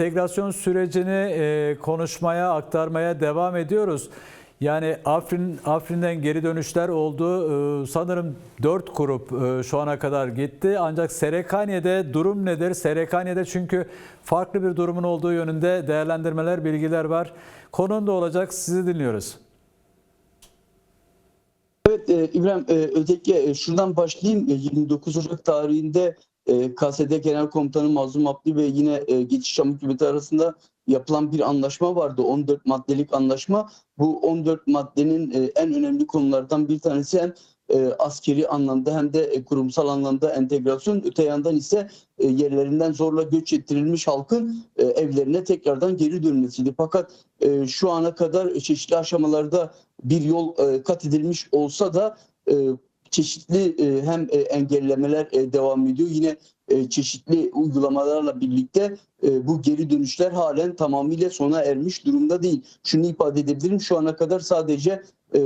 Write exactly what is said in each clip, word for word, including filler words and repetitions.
Entegrasyon sürecini e, konuşmaya, aktarmaya devam ediyoruz. Yani Afrin, Afrin'den geri dönüşler oldu. Ee, sanırım dört grup e, şu ana kadar gitti. Ancak Serekaniye'de durum nedir? Serekaniye'de çünkü farklı bir durumun olduğu yönünde değerlendirmeler, bilgiler var. Konun da olacak. Sizi dinliyoruz. Evet, e, İbrahim, e, özellikle e, şuradan başlayayım. E, yirmi dokuz Ocak tarihinde e, K S D Genel Komutanı Mazlum Abdi ve yine e, Geçiş Şam hükümeti arasında yapılan bir anlaşma vardı. on dört maddelik anlaşma. Bu on dört maddenin e, en önemli konulardan bir tanesi hem e, askeri anlamda hem de e, kurumsal anlamda entegrasyon, öte yandan ise e, yerlerinden zorla göç ettirilmiş halkın e, evlerine tekrardan geri dönmesiydi. Fakat e, şu ana kadar çeşitli aşamalarda bir yol e, kat edilmiş olsa da e, çeşitli e, hem e, engellemeler e, devam ediyor. Yine e, çeşitli uygulamalarla birlikte e, bu geri dönüşler halen tamamıyla sona ermiş durumda değil. Şunu ifade edebilirim, şu ana kadar sadece e,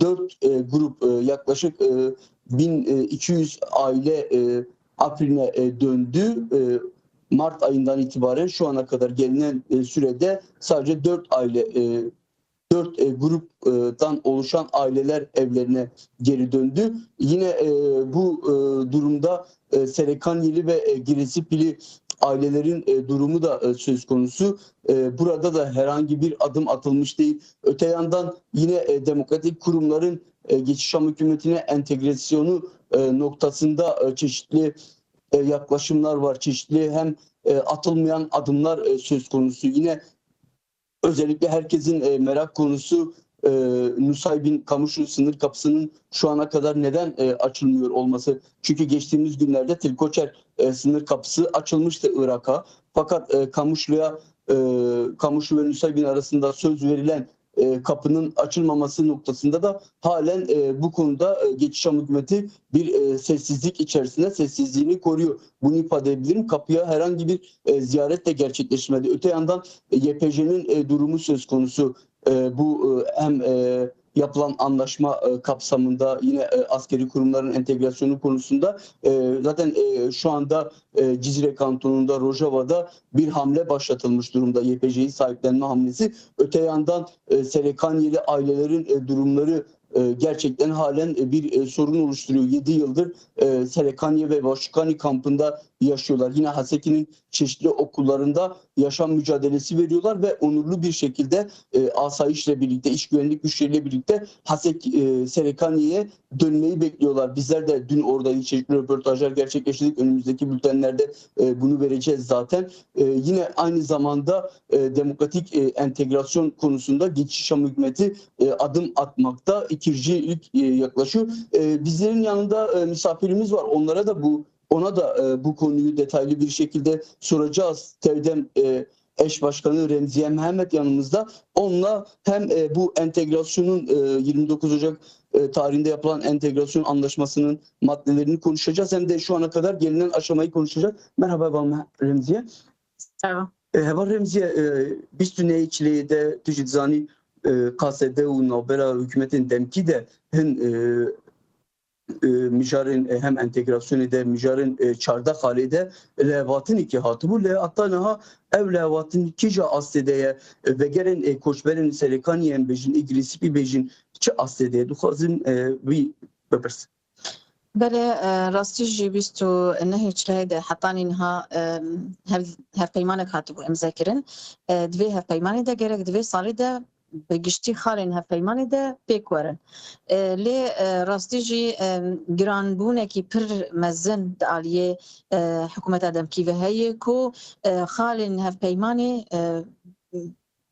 dört e, grup, e, yaklaşık e, bin iki yüz aile e, Afrin'e e, döndü. E, Mart ayından itibaren şu ana kadar gelinen e, sürede sadece dört aile, e, dört e, gruptan oluşan aileler evlerine geri döndü. Yine e, bu e, durumda e, Serekaniyeli ve e, Giresipili ailelerin e, durumu da e, söz konusu. E, burada da herhangi bir adım atılmış değil. Öte yandan yine e, demokratik kurumların e, Geçiş Şam hükümetine entegrasyonu e, noktasında e, çeşitli e, yaklaşımlar var. Çeşitli hem e, atılmayan adımlar e, söz konusu. Yine özellikle herkesin e, merak konusu e, Nusaybin Kamışlı sınır kapısının şu ana kadar neden e, açılmıyor olması. Çünkü geçtiğimiz günlerde Tilkoçer e, sınır kapısı açılmıştı Irak'a. Fakat e, Kamışlı'ya e, Kamışlı ve Nusaybin arasında söz verilen e, kapının açılmaması noktasında da halen e, bu konuda e, Geçiş Şam hükümeti bir e, sessizlik içerisinde sessizliğini koruyor. Bunu ifade edebilirim. Kapıya herhangi bir e, ziyaret de gerçekleşmedi. Öte yandan e, Y P J'nin e, durumu söz konusu. E, bu e, hem e, yapılan anlaşma e, kapsamında yine e, askeri kurumların entegrasyonu konusunda e, zaten e, şu anda e, Cizre kantonunda, Rojava'da bir hamle başlatılmış durumda. Y P J'yi sahiplenme hamlesi. Öte yandan e, Serekaniyeli ailelerin e, durumları e, gerçekten halen e, bir e, sorun oluşturuyor. Yedi yıldır e, Serekaniye ve Başukani kampında yaşıyorlar. Yine Haseki'nin çeşitli okullarında yaşam mücadelesi veriyorlar ve onurlu bir şekilde e, asayişle birlikte, iç güvenlik güçleriyle birlikte Hasek, e, Serekaniye'ye dönmeyi bekliyorlar. Bizler de dün oradaydık, çeşitli röportajlar gerçekleştirdik. Önümüzdeki bültenlerde e, bunu vereceğiz zaten. E, yine aynı zamanda e, demokratik e, entegrasyon konusunda Geçiş Şam hükümeti e, adım atmakta, ikircilik e, yaklaşıyor. E, bizlerin yanında e, misafirimiz var. Onlara da bu ona da e, bu konuyu detaylı bir şekilde soracağız. Tevdem e, eş başkanı Remziye Mehmet yanımızda. Onunla hem e, bu entegrasyonun e, yirmi dokuz Ocak e, tarihinde yapılan entegrasyon anlaşmasının maddelerini konuşacağız. Hem de şu ana kadar gelinen aşamayı konuşacağız. Merhaba, Remziye. Merhaba. E, heval Remziye, e, bîst û nehê Çileyê de tu jî dizanî e, K S D û navbera hikûmetên demkî de hin e, e, mijarên e, hem entegrasyonê de, mijarên e, çardeh xalê de lihevhatinekî hatibû. Lê heta niha ev lihevhatin kîja astê de ye? E, vegerên e, koçberên Serêkaniyê em bêjin, ê Girêsipî bêjin, çi astê de ye? Dixwazim e, wî bipirsim. Belê, e, rastî jî bîst û nehê Çileyê de hetanî niha e, hev, hevpeymanek hatibû îmzekirin. E, di vê hevpeymanê de gerek di vê salê de bi giştî xalên hevpeymanê de pêk werin. E, lê e, rastî jî e, giranbûnekî pir mezin di aliyê e, hikûmeta demkî ve heye ku e, xalên hevpeymanê e,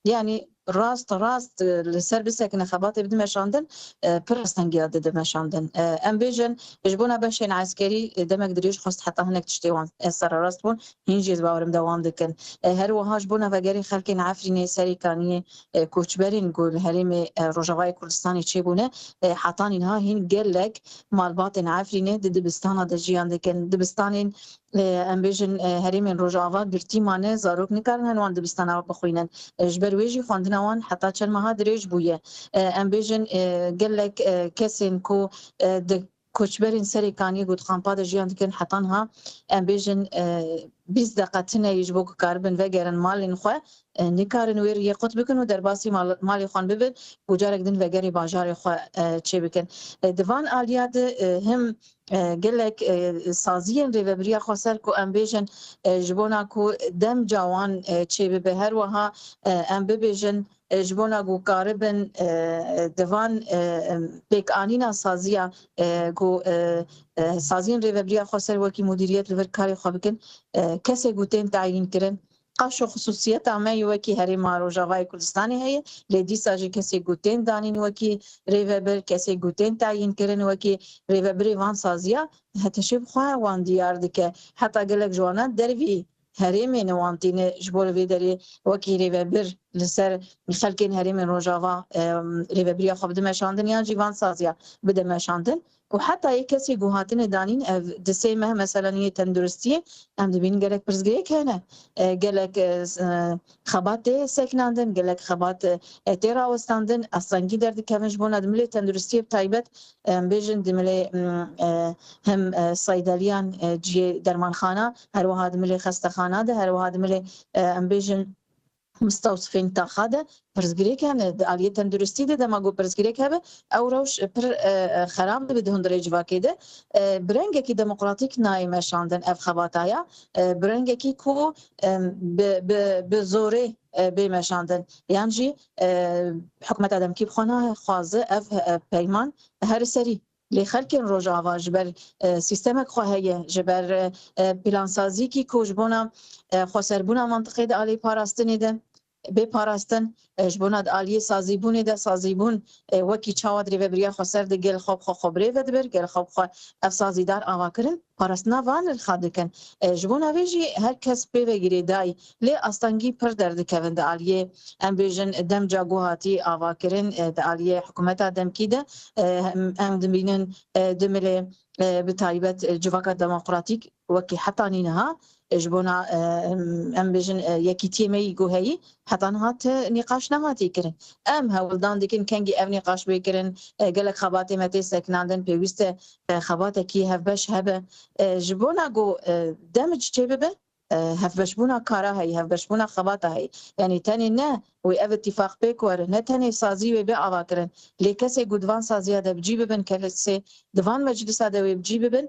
yanî rast rast e, li ser bisekine xebatê bidin meşandin, e, pir astengiya didin meşandin. E, em bêjin, ji bona beşên eskerî e, demek dirêj xwest heta hinek tiştê wan e, sererast bûn, hîn jî ez bawerim dewam dikin. E, her wiha ji bona vegerê xelkên Efrînê, Serêkaniyê, e, koçberên ku li herêmê e, Rojavayê Kurdistanê çêbûne, e, heta niha hîn gelek malbatên Efrînê di dibistana de jiyan dikin. Dibistanên e, em bêjin e, herêmên Rojava girtî mane, zarok nikarin herin wan dibistana bixwînin. E, ji ber wê jî xwendina wan heta çend meha dirêj bûye. E, em bêjin e, gelek e, kesên ku e, di koçberên serê kaniyê ku di kampa de jiyan dikin, heta niha em bêjin, e, bîst deqe tune yî ji bo ku karibin vegerin malên xwe, e, nikarin wê riyê qut bikin û derbasî mal-, malê xwe bibin û carek din vegerê bajarê xwe, e, çêbikin. E, di van aliya de, e, him, e, gelek, e, saziyên rêvebiriya xweser ku em bêjin, e, ji bona ku demca wan, e, çêbibe, her wiha, e, em bibêjin, e, ji bona ku karibin, e, di van, e, em, pêkanîna saziya, e, ku, e, e, saziyên rêvebiriya xweser wekî mudîriyet li vir karê xwe bikin, e, kesê ku tên tayîn kirin. Qaşo xisûsiyeta me yê wekî Herêma Rojavayê Kurdistanê heye, lê dîsa jî kesê ku tên danîn wekî rêvebir, kesê ku tên tayîn kirin wekî rêvebirê van saziya, HTŞ bi xwe wan diyar dike. Heta gelek ji wana dervî herêmê ne wan tîne ji bo li vê derê wekî rêvebir li ser xelkên herêmên Rojava, em, rêvebiriya xwe bide meşandin yan jî van saziya bide meşandin. Û heta yê kesê ku hatine danîn ev di sê meh, mesela nûyê tenduristiyê, em dibînin gelek pirsgirêk hene. E, gelek, e, s-, e, xebat tê sekinandin, gelek xebat, e, tê rawestandin, astengî derdikevin ji bona di milê tenduristiyê bi taybet, em bêjin di milê, mm, e, hem, e, seydeliyan, e, cihê dermanxana, her wiha di milê xestexana de, her wiha di milê, e, em bêjin mistewsifên taxa de pirsgirêk hene. Di aliyê tenduristî de dema ku pirsgirêk hebe, ew rewş pir, e, e, xerab dibe di hundirê civakê de. E, bi rengekî demokratîk nayê meşandin ev xebata ya. E, bi rengekî ku, e, bi, bi, bi zorê, e, bê meşandin. Yan jî, e, hikûmeta demkî bi xwe naxwaze ev, e, peyman here serî. Lê xelkên Rojava ji ber, e, sîstemek xwe heye, ji ber, e, e, plansazîkî ku ji bona, e, xweserbûna mantiqê di alî parastinê de bê parastin, e, ji bona di aliyê sazîbûnê de, sazîbûn, e, wekî çawa di rêvebiriya xweser de gel xwe bi xwe xwe bi rê ve dibir, gel xwe bi xwe ev sazîdar ava kirin, parastina van li xwe dikin. E, ji bona vê jî her kes pê ve girêdayî, lê astengî pir derdikevin di aliyê, em bêjin, demca ku hatî avakirin, e, di aliyê hikûmeta demkî de, e, em, em dibînin, e, di milê, e, bi taybet, e, civaka demokratîk wekî hetanî niha, e, ji bona, e, em, em bêjin, e, yekîtiyê me yî ku heyî, heta niha ti nîqaş nehatî kirin. Em hewldan dikin kengî ev nîqaş bê kirin, e, gelek xebatê me tê sekinandin, pêwîst e, e, xebatekî hevbeş hebe. E, ji bona ku, e, demc çêbibe, e, hevbeşbûna kara heyî, hevbeşbûna xebata heyî. Yanî tenê ne wê ev îtîfaq pêk were, ne tenê sazî wê bê avakirin, lê kesê ku di van saziya de bi cî bibin, kesê di van meclisa de wê bi cî bibin,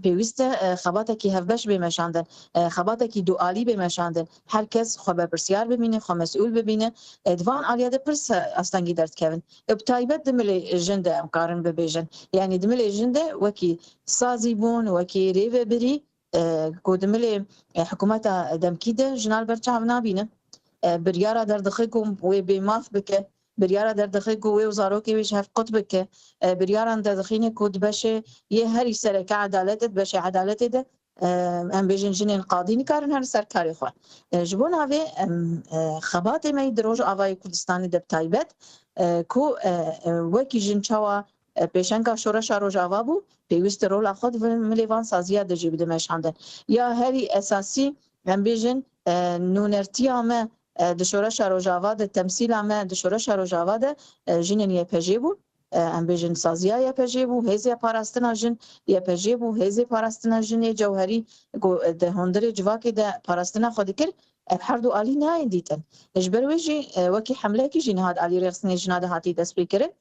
pêwîst e, e, xebatekî hevbeş bê meşandin, e, xebatekî dualî bê meşandin. Her kes xwe berpirsiyar bibîne, xwe mesûl bibîne. E, di van aliya de pir se-, astengî derdikevin. E, bi taybet di milê jin de em karin bibêjin. Yanî di milê jin de wekî sazîbûn, wekî rêvebirî, e, ku di milê, e, hikûmeta demkî de jinan li ber çav nabîne. E, biryara derdixê ku wê bêmaf bike, biryara derdixê ku wê û zarokê wê ji hev qut bike, e, biryaran derdixîne ku di beşê yê herî sereke edaletê, di beşê edaletê de, e, em bêjin jinên qadî nikarin herin ser karê xwe. E, ji bona vê em, e, xebatê me yî di Rojavayê Kurdistanê de bi taybet, e, ku, e, e, wekî jin çawa e, pêşenga şoreşa Rojava bû, pêwîst e rola xwe di milê van saziya de jî bide meşandin. Ya herî esasî, em bêjin, e, nûnertiya me, e, di şoreşa Rojava de, temsîla me di şoreşa Rojava de, e, jinên Y P J bûn. E, em bêjin saziya Y P J bû, hêzê parastina jin Y P J bû, hêzê parastina jin ê cewherî ku, e, di hundirê civakê de parastina xwe dikir, ev her du alî nayên dîtin. Ji ber wê jî, e, wekî hemleyekî jî niha di alî rêxistinê jina de hatî destpêkirin.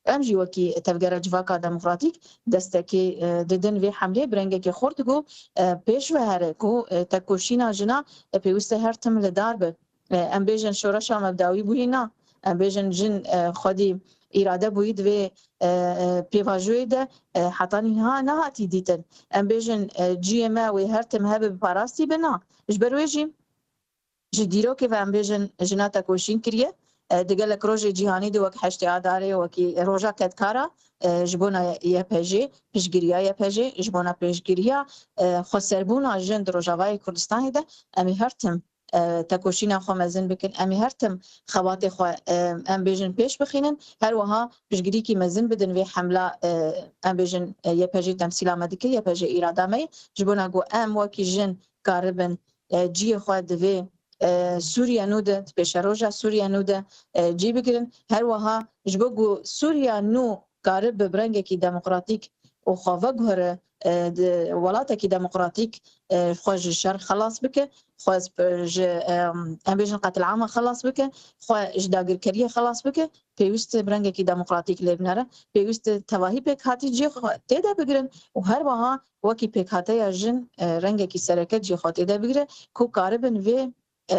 Em jî wekî Tevgera Civaka Demokratîk destekê, e, didin vê hemlê bi rengekî xurt ku, e, pêş ve here ku, e, tekoşîna jina, e, pêwîst e her tim li dar be. E, em bêjin şoreşa me bi dawî bûyî na. Em bêjin jin, e, xwedî îrade bûyî di vê, e, e, pêvajoyê de, e, heta niha nehatî dîtin. Em bêjin, e, ciyê me wê her tim hebe bi parastî be na. Ji ber wê jî, ji dîrokê ve em bêjin jina tekoşîn kiriye. E, di gelek rojê cîhanî de wek heştê Adarê, wekî roja kedkara, e, ji bona Y P J, piştgiriya Y P J, ji bona pêşgiriya, e, xweserbûna jin di Rojavayê Kurdistanê de em ê her tim, e, tekoşîna xwe mezin bikin. Em ê her tim xebatê xwe, e, em bêjin pêş bixînin. Her wiha piştgirîkî mezin bidin vê hemla, e, em bêjin, e, Y P J temsîla me dike, Y P J îrada me ye. Ji bona ku em wekî jin karibin e, cihê xwe di vê, e, Sûriya nû de, di pêşeroja Sûriya nû de, e, cî bigirin. Her wiha ji bo ku Sûriya nû karibe bi rengekî demokratîk, û xwe veguhere, e, di welatekî demokratîk, e, xwe ji şer xelas bike, xwe ji, e, em bêjin qetilama xelas bike, xwe ji dagirkeriyê xelas bike, pêwîst e bi rengekî demokratîk lê binere, pêwîst e tevahî pêkhatî cihê xwe tê de bigirin û her wiha wekî pêkhateya jin, e, rengekî sereke cihê xwe tê de bigire ku karibin vê, e,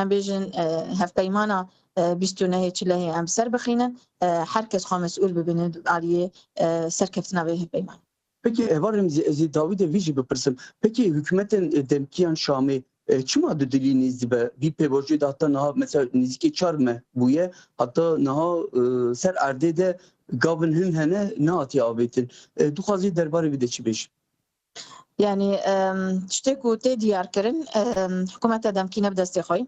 em bêjin, e, hevpeymana, e, bîst û nehê çilehê em ser bixînin, e, her kes xwe mesûl bibîne aliyê, e, serkeftina vê hevpeymanê. Pekî, Heval Remzî, ez ê dawî de vî jî bipirsim. Pekî, hikûmetên, e, demkî yan Şamê, e, çima dudilî nêz dibe? Vî pêvajoyê de heta niha, mesela, nêzîkî çar meh bûye, heta niha, e, ser erdê de gavin hin hene nehatiye avêtin. E, dixwazî derbarê vê de çi bêjî? Yanî, em, tiştê ku tê diyarkirin, em, hikûmeta demkî ne bi destê xwe ye.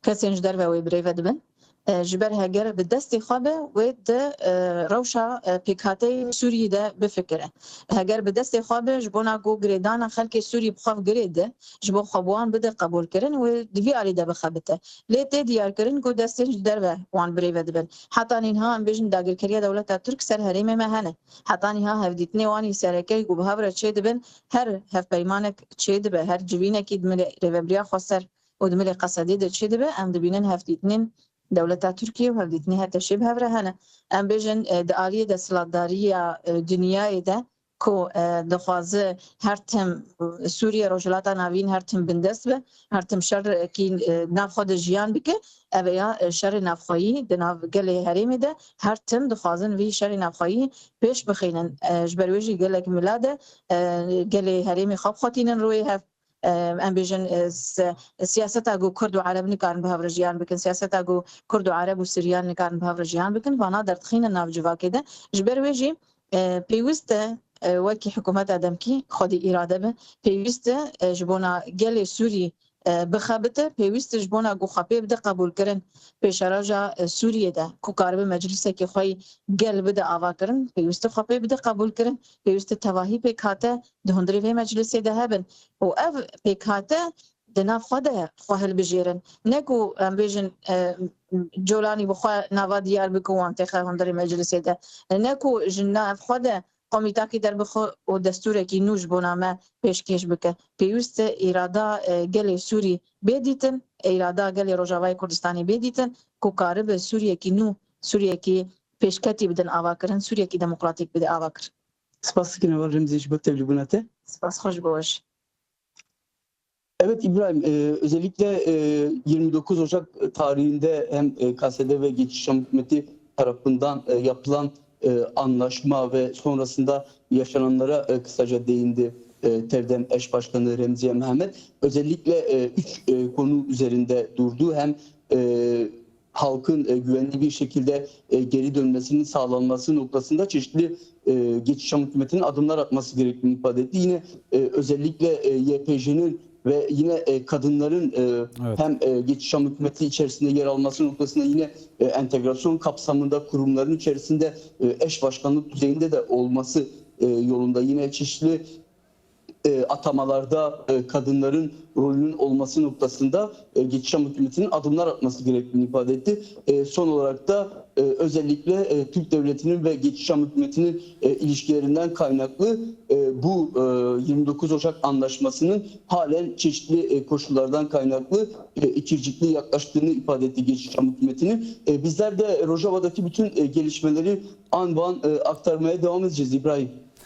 Kesên ji derve wê birêve dibin. E, ji ber heger bi destê xwe be, wê di, e, rewşa, e, pêkhateyê Sûriyê de bifikire. Heger bi destê xwe be, ji bona ku girêdana xelkê Sûrî bi xwe girê de, ji bo xwe bi wan bide qebûlkirin, wê di vî alî de bixebite. Lê tê diyarkirin ku destên ji derve wan birêve dibin. Heta nîha em bêjin dagirkeriya dewleta Tirk ser herêmê me hene. Heta nîha hevdîtinê wan î sereke ku bi hev re çêdibin, her hevpeymanek çêdibe, her civînekî di milê rêvebiriya xweser û di milê Qesedê de çêdibe, em dibînin hevdîtinên dewleta Tirkiyê û hevdîtinê H T Şê bi hev re hene. Em bêjin, e, di aliyê desthilatdariya, e, dinyayê de ku, e, dixwaze her tim, e, Sûriye, Rojhilata Navîn her tim bindest be, her tim şerekî, e, nav xwe de jiyan bike, ev ya, e, şerê navxweyî di nav gelê herêmê de her tim dixwazin vî şerê navxweyî pêş bixînin. E, ji ber wê jî gelek mila de, e, gelê herêmê xwe bixwe tînin rûyê hev. E, em bêjin, e, se-, siyaseta ku Kurd û Ereb nikarin bi hev re jiyan bikin, siyaseta ku Kurd û Ereb û Siryan nikarin bi hev re jiyan bikin, vana derdixînin nav civakê de. Ji ber wê jî, e, pêwîst e, e, wekî hikûmeta demkî xwedî îrade be, pêwîst e, e, ji bona gelê Sûrî, e, bixebite, pêwîst e ji bona ku xwe pê bide qebûlkirin pêşeroja, e, Sûriyê de ku karibe meclîsekî xwe yî gel bide avakirin, pêwîst e xwe pê bide qebûlkirin, pêwîst e tevahî pêkhate di hundirê vê meclisê de hebin. Û ev pêkhate di nav xwe de xwe hilbijêrin. Ne ku em bêjin, e, Colanî bi xwe nava diyar bike û wan têxe hundirê meclisê de. Ne ku ji nav xwe de komîtakî derbixe û destûrekî nû ji bona me pêşkêş bike. Pêwîst e îrada, e, gelê Sûrî bê dîtin, îrada gelê Rojavayê Kurdistanê bê dîtin ku karibe Sûriyekî nû, Sûriyekî pêşketî bidin avakirin, Sûriyekî demokratîk bide avakirin. Spas dikin Heval Remzî ji bo tevlîbûna te. Spas xwe ji bo we jî. Evet İbrahim, e, özellikle, e, yirmi dokuz Ocak tarihinde hem, e, K S D ve Geçiş Şam hükümeti tarafından, e, yapılan, e, anlaşma ve sonrasında yaşananlara, e, kısaca değindi, e, TEV-DEM eş başkanı Remziye Mehmet. Özellikle, e, üç, e, konu üzerinde durdu. Hem, e, halkın, e, güvenli bir şekilde, e, geri dönmesinin sağlanması noktasında çeşitli, e, Geçiş Şam hükümetinin adımlar atması gerektiğini ifade etti. Yine, e, özellikle, e, Y P J'nin ve yine, e, kadınların, e, Evet. hem, e, Geçiş Şam hükümeti içerisinde yer alması noktasında yine, e, entegrasyon kapsamında kurumların içerisinde, e, eş başkanlık düzeyinde de olması, e, yolunda yine çeşitli, e, atamalarda, e, kadınların rolünün olması noktasında, e, Geçiş Şam hükümetinin adımlar atması gerektiğini ifade etti. E, son olarak da, e, özellikle, e, Türk devletinin ve Geçiş Şam hükümetinin, e, ilişkilerinden kaynaklı, e, bu, e, yirmi dokuz Ocak anlaşmasının halen çeşitli, e, koşullardan kaynaklı, e, ikircikli yaklaştığını ifade etti Geçiş Şam hükümetinin. E, bizler de Rojava'daki bütün, e, gelişmeleri an be an, e, aktarmaya devam edeceğiz İbrahim.